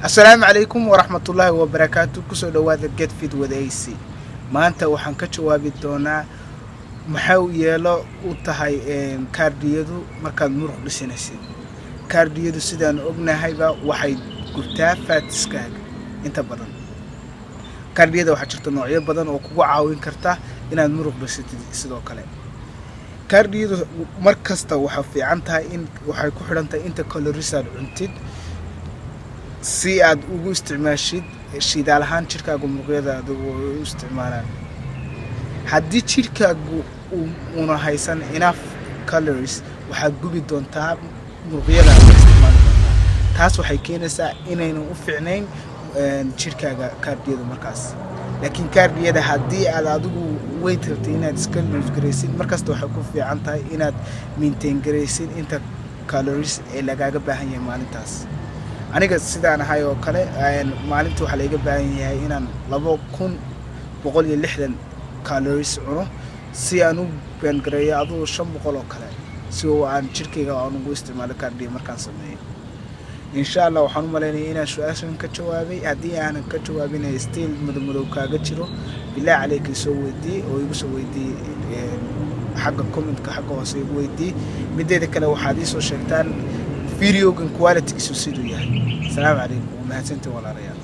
Asalaamu calaykum waraxmatullaahi wabarakaatu. Kusoo dhawaada Get Fit with AC. Maanta waxaan ka jawaabi doonaa maxay yeelo u tahay cardio-du markaad muruq dhisanaysid. Cardio-du, sidaan ognahayba, waxay gubtaa fats-kaaga inta badan. Cardio-da waxaa jirta noocyo badan oo kugu caawin karta inaad muruq dhisatid. Sidoo kale cardio-du mar kasta waxaa fiican tahay in waxay ku xidhan tahay inta calories aad cuntid, si aad ugu isticmaashid shidaal ahaan jirkaaga muruqyadaada u isticmaalaan. Haddii jirkaagu una haysan enough calories, waxaad gubi doontaa muruqyadaada, isticmaali doontaa. Taas waxay keenaysaa inaynan u fiicnayn jirkaaga cardio-da markaas. Laakiin cardio-da haddii aad adigu weight rabtay inaad iska lose garaysid, markasta waxay ku fiican tahay inaad maintain garaysid inta calories ee lagaaga baahan yahay maalintaas. Aniga sidaan ahay oo kale, maalintii waxaa laiga baahan yahay inaan 2160 calories cuno, si aan u burn gareeyo adugu 500 oo kale, si oo aan jirkayga aan ugu isticmaalo cardio markaan sameeyo. Insha Allah, waxaan u malaynaya inaan su-aashan ka jawaabay. Haddii aanan ka jawaabin, still madow kaaga jiro, bilaah caleyka soo weydii oo igu soo weydii xagga comment-ka, xagga hoose igu weydii. Mideeda kale, waxaad iisoo sheegtaan video-gan quality-giisu siduu yahay. Asalaamu calaykum, waa mahadsantiin, walaalayaal.